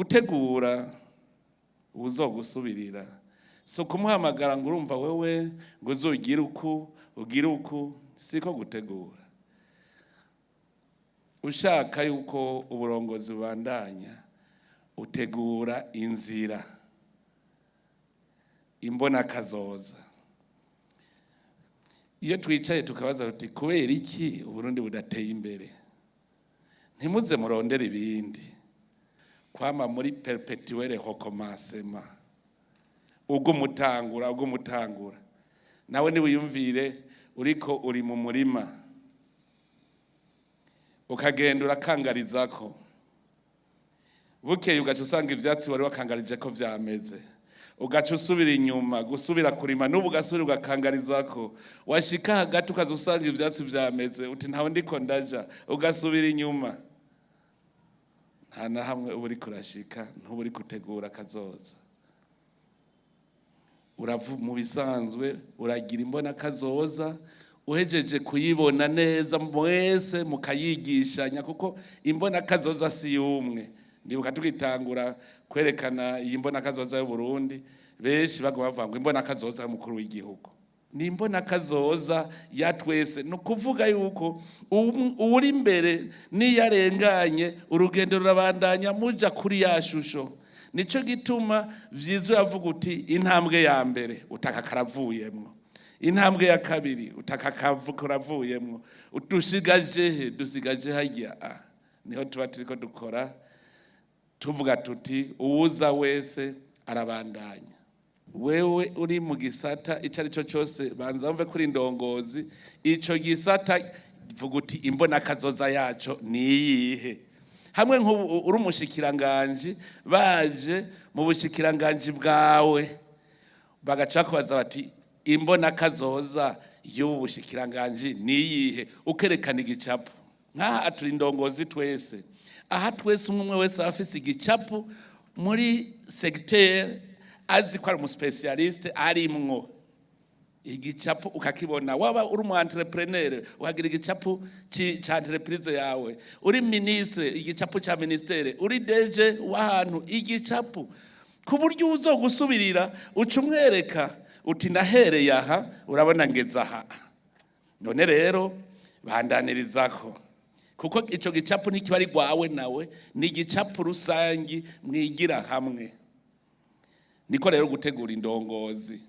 Gutegura uwuzogusubirira si ukumuhamagara ngo urumva wewe ngo uzugire uku, ugire uku, siko gutegura. Ushaka yuko uburongozi bubandanya, utegura inzira imbona kazoza. Iyo twicaye tukabaza tuti: "Kubera iki Uburundi budateye imbere?" Ntimuze murondere ibindi, kwama muri perpétuel recommencement, ubwo umutangura, ubwo umutangura nawe niwiyumvire uriko uri mu murima, ukagenda urakangarizako, bukeye ugaca usanga ivyatsi wari wakangarije ko vyameze, ugaca usubira inyuma gusubira kurima, n'ubu ugasubira ugakangarizako, washika hagati ukaza usanga ivyatsi vyameze, uti: "Ntawe ndiko ndaja," ugasubira inyuma. Nta na hamwe uba uriko urashika, ntuba uriko utegura kazoza. Uravu mu bisanzwe uragira imbona kazoza, uhejeje kuyibona neza mwese mukayigishanya, kuko imbona kazoza si yumwe. Ndibuka tugitangura kwerekana iyi mbona kazoza y'u Burundi, benshi baguma bavuga ngo imbona kazoza y'umukuru w'igihugu. Ni imbona kazoza ya twese. Ni ukuvuga yuko uwuri imbere n'iyo arenganye, urugendo rurabandanya muja kuri ya shusho. Nico gituma vyiza uravuga uti: "Intambwe ya mbere utaka karavuyemwo, intambwe ya kabiri utaka karavuyemwo, dusigaje he? Dusigaje harya." Ah, niho tuba turiko dukora, tuvuga tuti: "Uwuza wese arabandanya." Wewe uri mu gisata icyo ari cyo cyose, banza wumve kuri ndongozi ico gisata, vuga uti: "Imbona kazoza yaco ni iyihe?" Hamwe nk'ubu uri umushikiranganji, baje mu bushikiranganji bwawe bagaca bakubaza bati: "Imbona kazoza y'ubu bushikiranganji ni iyihe?" Ukerekana igicapo. Nk'aha turi indongozi twese, aha twese umwe umwe wese aba afise igicapo muri secteur azi ko ari umu spécialiste arimwo. Igicapo ukakibona. Waba uri umu entrepreneur, ukagira igicapo ca entreprise yawe, uri ministre, igicapo ca ministère, uri DG w'ahantu, igicapo, ku buryo uzogusubirira uca umwereka uti: "Nahereye aha, urabona ngeze aha, none rero bandanirizako." Kuko ico gicapo ntikiba ari rwawe nawe, ni igicapo rusangi mwigira hamwe. Niko rero gutegura indongozi.